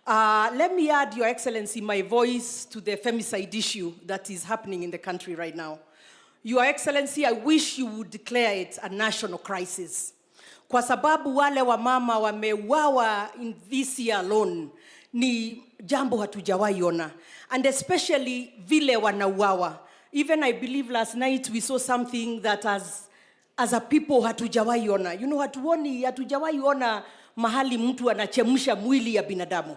Let me add, Your Excellency, my voice to the femicide issue that is happening in the country right now. Your Excellency, I wish you would declare it a national crisis. Kwa sababu wale wamama wameuawa in this year alone ni jambo hatujawahi ona, and especially vile wanauawa. Even I believe last night we saw something that as a people hatujawahi ona. Hatuoni, hatujawahi ona mahali mtu anachemsha mwili ya binadamu.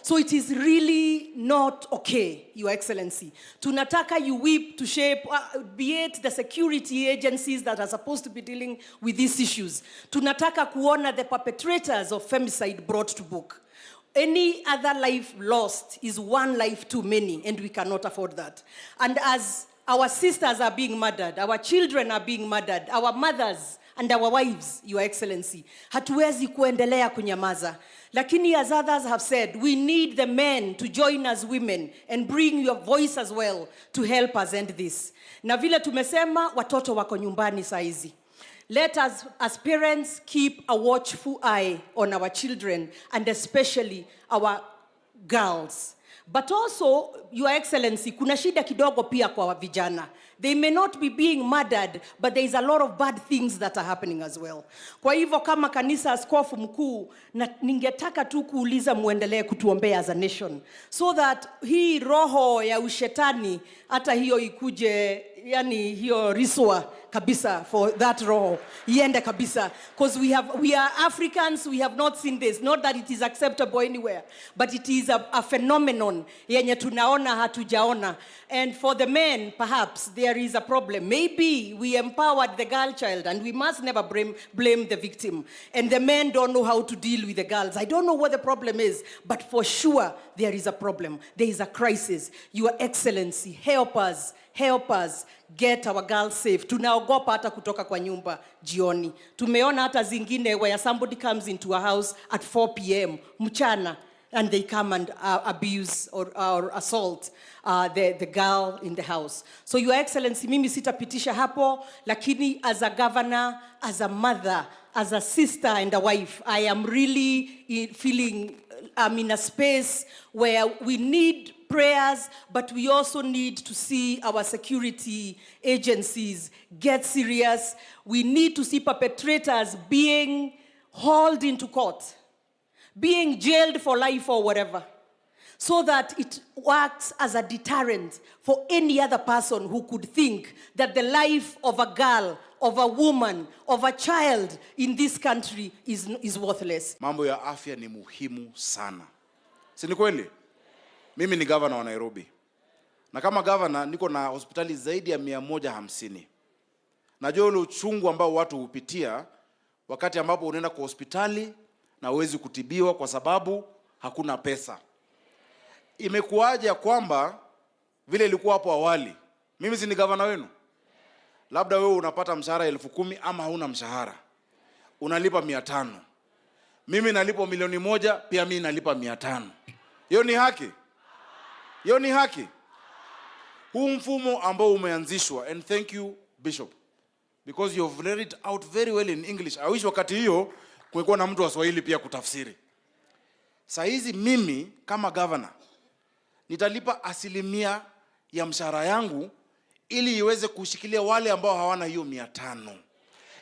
So it is really not okay, Your Excellency. Tunataka you whip to shape, be it the security agencies that are supposed to be dealing with these issues. Tunataka kuona the perpetrators of femicide brought to book. Any other life lost is one life too many, and we cannot afford that. And as our sisters are being murdered, our children are being murdered, our mothers and our wives, Your Excellency, hatuwezi kuendelea kunyamaza. Lakini as others have said, we need the men to join us women and bring your voice as well to help us end this. Na vile tumesema, watoto wako nyumbani saa hizi. Let us, as parents, keep a watchful eye on our children and especially our girls. But also, Your Excellency, kuna shida kidogo pia kwa vijana. They may not be being murdered, but there is a lot of bad things that are happening as well. Kwa hivyo kama kanisa, askofu mkuu, na ningetaka tu kuuliza muendelee kutuombea as a nation so that hii roho ya ushetani hata hiyo ikuje, yani hiyo riswa kabisa, for that roho iende kabisa, because we are Africans, we have not seen this. Not that it is acceptable anywhere, but it is a phenomenon yenye tunaona hatujaona. And for the men, perhaps there is a problem. Maybe we empowered the girl child, and we must never blame the victim, and the men don't know how to deal with the girls. I don't know what the problem is, but for sure there is a problem, there is a crisis. Your Excellency, help us, help us get our girls safe. Tunaogopa hata kutoka kwa nyumba jioni. Tumeona hata zingine where somebody comes into a house at 4 p.m. mchana and they come and abuse or assault the girl in the house. So, Your Excellency, mimi sitapitisha hapo, lakini as a governor, as a mother, as a sister and a wife, I am really feeling I'm in a space where we need prayers, but we also need to see our security agencies get serious. We need to see perpetrators being hauled into court, being jailed for life or whatever, so that it works as a deterrent for any other person who could think that the life of a girl, of a woman, of a child in this country is worthless. Mambo ya afya ni muhimu sana, si ni kweli? Mimi ni gavana wa Nairobi, na kama gavana niko na hospitali zaidi ya 150. Najua ule uchungu ambao watu hupitia wakati ambapo unaenda kwa hospitali na huwezi kutibiwa kwa sababu hakuna pesa. Imekuwaje ya kwamba vile ilikuwa hapo awali, mimi si ni gavana wenu? Labda wewe unapata mshahara 10,000 ama hauna mshahara, unalipa 500. Mimi nalipwa milioni 1, pia mimi nalipa 500. Hiyo ni haki? Hiyo ni haki? Huu mfumo ambao umeanzishwa, and thank you, Bishop, because you have read it out very well in English. I wish wakati hiyo kungekuwa na mtu wa Swahili pia kutafsiri. Saa hizi mimi kama governor nitalipa asilimia ya mshahara yangu ili iweze kushikilia wale ambao hawana hiyo 500,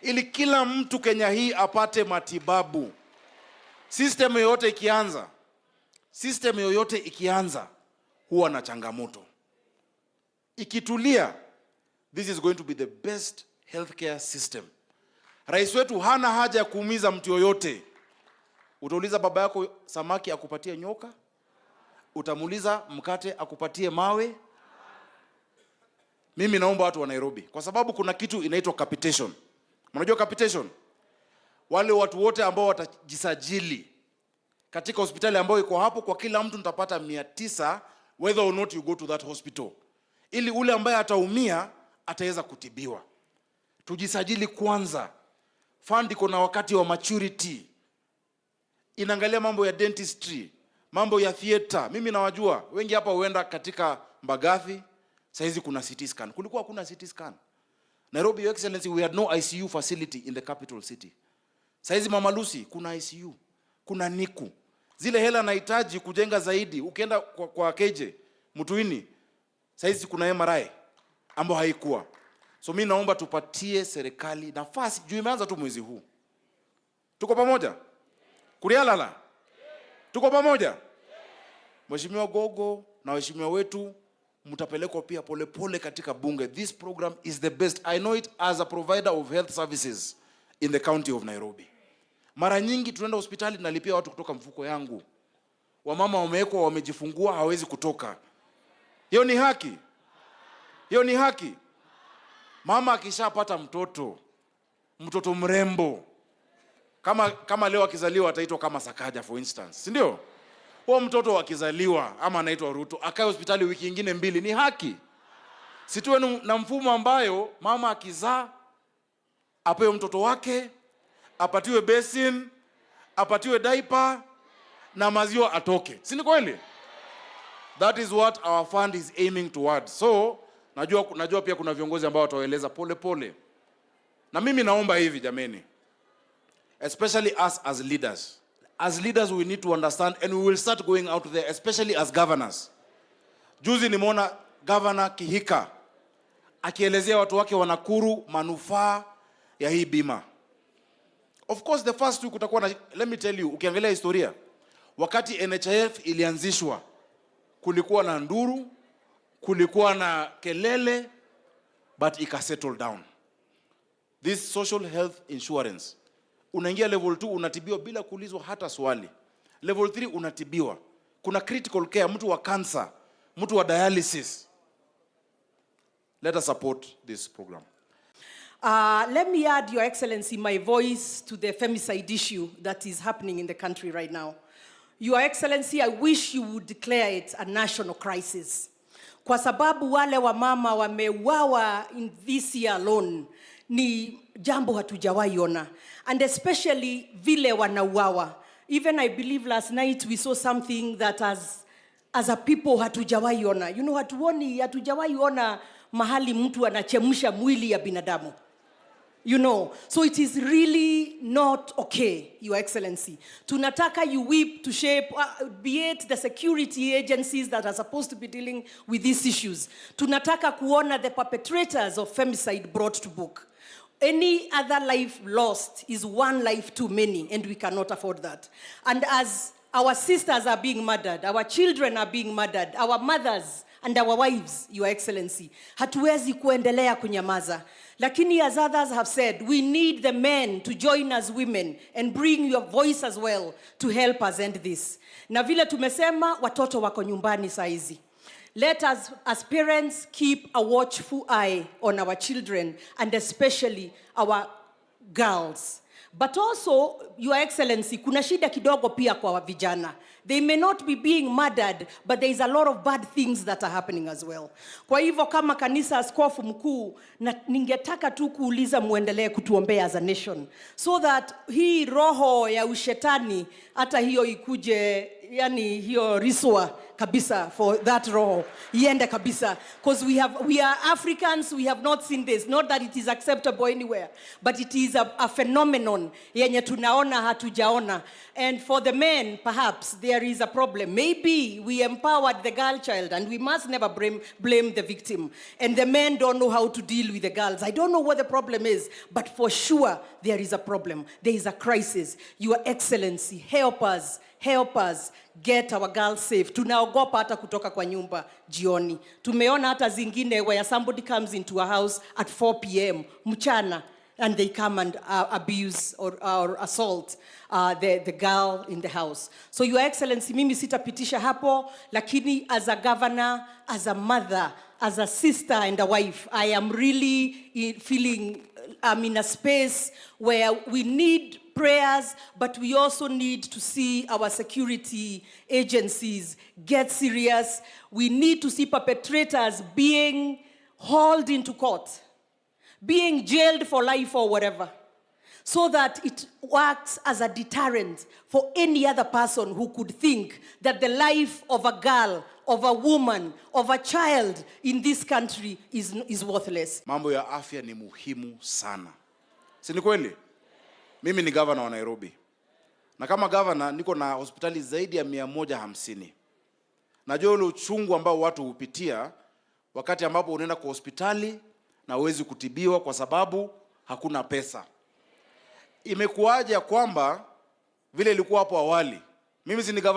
ili kila mtu Kenya hii apate matibabu. System yoyote ikianza, system yoyote ikianza huwa na changamoto. Ikitulia, this is going to be the best healthcare system. Rais wetu hana haja ya kuumiza mtu yoyote. Utauliza baba yako samaki akupatie nyoka? Utamuuliza mkate akupatie mawe? Mimi naomba watu wa Nairobi, kwa sababu kuna kitu inaitwa capitation. Mnajua capitation? Wale watu wote ambao watajisajili katika hospitali ambayo iko hapo, kwa kila mtu nitapata 900 whether or not you go to that hospital, ili ule ambaye ataumia ataweza kutibiwa. Tujisajili kwanza. Fund iko na wakati wa maturity, inaangalia mambo ya dentistry, mambo ya theater. Mimi nawajua wengi hapa huenda katika Mbagathi, saizi kuna CT scan. Kulikuwa hakuna CT scan. Nairobi, Your Excellency, we had no ICU facility in the capital city. Saizi Mama Lucy kuna ICU, kuna NICU. Zile hela nahitaji kujenga zaidi. Ukienda kwa KJ Mutuini, saizi kuna MRI ambayo haikuwa. So mi naomba tupatie serikali nafasi juu imeanza tu mwezi huu. Tuko pamoja? Kurialala? Tuko pamoja? Mheshimiwa Gogo na waheshimiwa wetu, mtapelekwa pia polepole katika bunge. This program is the best. I know it as a provider of health services in the county of Nairobi. Mara nyingi tunaenda hospitali, nalipia watu kutoka mfuko yangu. Wamama wamewekwa, wamejifungua, hawezi kutoka. Hiyo ni haki? Hiyo ni haki? Mama akishapata mtoto, mtoto mrembo, kama leo akizaliwa ataitwa kama Sakaja, for instance, si ndio? Huo mtoto akizaliwa ama anaitwa Ruto, akae hospitali wiki ingine mbili, ni haki? Si tuwe na mfumo ambayo mama akizaa apewe mtoto wake, apatiwe basin, apatiwe diaper na maziwa atoke, si ni kweli? That is what our fund is aiming towards. So najua pia kuna viongozi ambao wataeleza pole pole, na mimi naomba hivi jameni, especially us as leaders. As leaders, we need to understand and we will start going out there, especially as governors. Juzi nimeona Governor Kihika akielezea watu wake wa Nakuru manufaa ya hii bima. Of course, the first week utakuwa na, let me tell you, ukiangalia historia, wakati NHIF ilianzishwa kulikuwa na nduru, kulikuwa na kelele, but ika settle down. This social health insurance, unaingia level 2 unatibiwa bila kuulizwa hata swali. Level 3 unatibiwa. Kuna critical care, mtu wa cancer, mtu wa dialysis. Let us support this program. Let me add, Your Excellency, my voice to the femicide issue that is happening in the country right now. Your Excellency, I wish you would declare it a national crisis. Kwa sababu wale wamama wameuawa in this year alone ni jambo hatujawahi ona. And especially vile wanauawa. Even I believe last night we saw something that as a people hatujawahi ona. Hatuoni, hatujawahi ona mahali mtu anachemsha mwili ya binadamu. So it is really not okay, Your Excellency. Tunataka you whip to shape, be it the security agencies that are supposed to be dealing with these issues. Tunataka kuona the perpetrators of femicide brought to book. Any other life lost is one life too many, and we cannot afford that. And as our sisters are being murdered, our children are being murdered, our mothers and our wives, Your Excellency, hatuwezi kuendelea kunyamaza. Lakini as others have said, we need the men to join us women and bring your voice as well to help us end this. Na vile tumesema, watoto wako nyumbani saizi. Let us, as parents, keep a watchful eye on our children and especially our girls. But also, Your Excellency, kuna shida kidogo pia kwa vijana. They may not be being murdered, but there is a lot of bad things that are happening as well. Kwa hivyo kama kanisa, askofu mkuu, na ningetaka tu kuuliza muendelee kutuombea as a nation so that hii roho ya ushetani hata hiyo ikuje, yani hiyo riswa kabisa, for that roho iende kabisa, because we are Africans, we have not seen this. Not that it is acceptable anywhere, but it is a phenomenon yenye tunaona hatujaona. And for the men, perhaps there is a problem. Maybe we empowered the girl child, and we must never blame the victim, and the men don't know how to deal with the girls. I don't know what the problem is, but for sure there is a problem, there is a crisis. Your Excellency, help us, help us get our girls safe. Tunaogopa hata kutoka kwa nyumba jioni. Tumeona hata zingine where somebody comes into a house at 4 p.m. mchana and they come and abuse or assault the girl in the house. So, Your Excellency, mimi sitapitisha hapo, lakini as a governor, as a mother, as a sister and a wife, I am really feeling I'm in a space where we need prayers, but we also need to see our security agencies get serious. We need to see perpetrators being hauled into court, being jailed for life or whatever, so that it works as a deterrent for any other person who could think that the life of a girl, of a woman, of a child in this country is worthless. Mambo ya afya ni muhimu sana, si ni kweli? Mimi ni governor wa Nairobi, Na kama gavana niko na hospitali zaidi ya 150. Najua ule uchungu ambao watu hupitia wakati ambapo unaenda kwa hospitali na huwezi kutibiwa kwa sababu hakuna pesa. Imekuwaje ya kwamba vile ilikuwa hapo awali, mimi si ni gavana